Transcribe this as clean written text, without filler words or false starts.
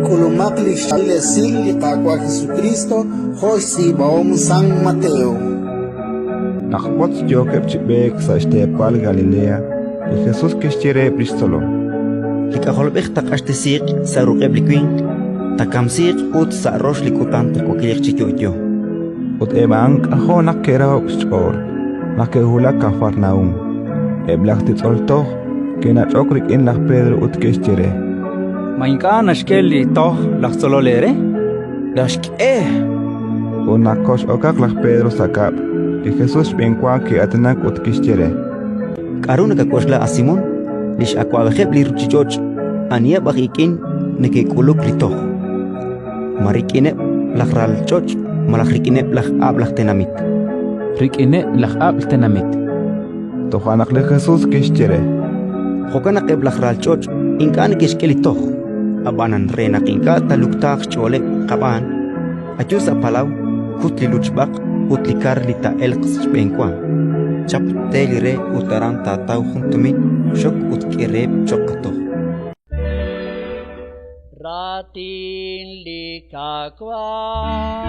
K'ulumaq li xchaab'il esil li Qaawa' Jesukriist jo' xtz'iib'ahom San Mateo. Naq wotz yookeb' chi b'eek sa' xteepal Galilea, li Jesus kixye reheb' li xtzolom: Li K'ajolb'ej taaq'axtesiiq sa' ruq'eb' li winq, taakamsiiq ut sa' rox li kutan taawakliiq chi yo'yo. Ut eb' a'an k'ajo' naq ke'raho'k xch'ool naq ke'wulak Kafarnaúm. Eb' laj titz'ol toj ke'nach'ok rik'in laj Pedro ut ke'xye re: Ma ink'a' naxk'e li toj laj tzolol eere? Naxk'e. Ut naq kox'okaq laj Pedro sa' kab'l, li Jesus xb'enwa ki'aatinak ut kixye re: K'aru nakak'oxla, a Simón? Li x'awab'ejeb' li ruuchich'och' aniheb' aj ik'in neke'k'uluk li toj? Ma rik'ineb' laj ral ch'och' malaj rik'ineb' laj ab'l aj tenamit? Rik'ineb' laj ab'l tenamit. Toja' naq li Jesus kixye re: Jo'kan naq eb' laj ral ch'och' ink'a' neke'xk'e li toj. Ab'anan re naq ink'a' taaluktaaq xch'ooleb' qab'aan, ayu sa' palaw, kut li luchb'aq ut li kar li taa'elq xb'enwa. Chap te li re ut aran taataw jun tumin, xok ut k'e reheb' cho'q qatoj. Raatin li Qaawa'.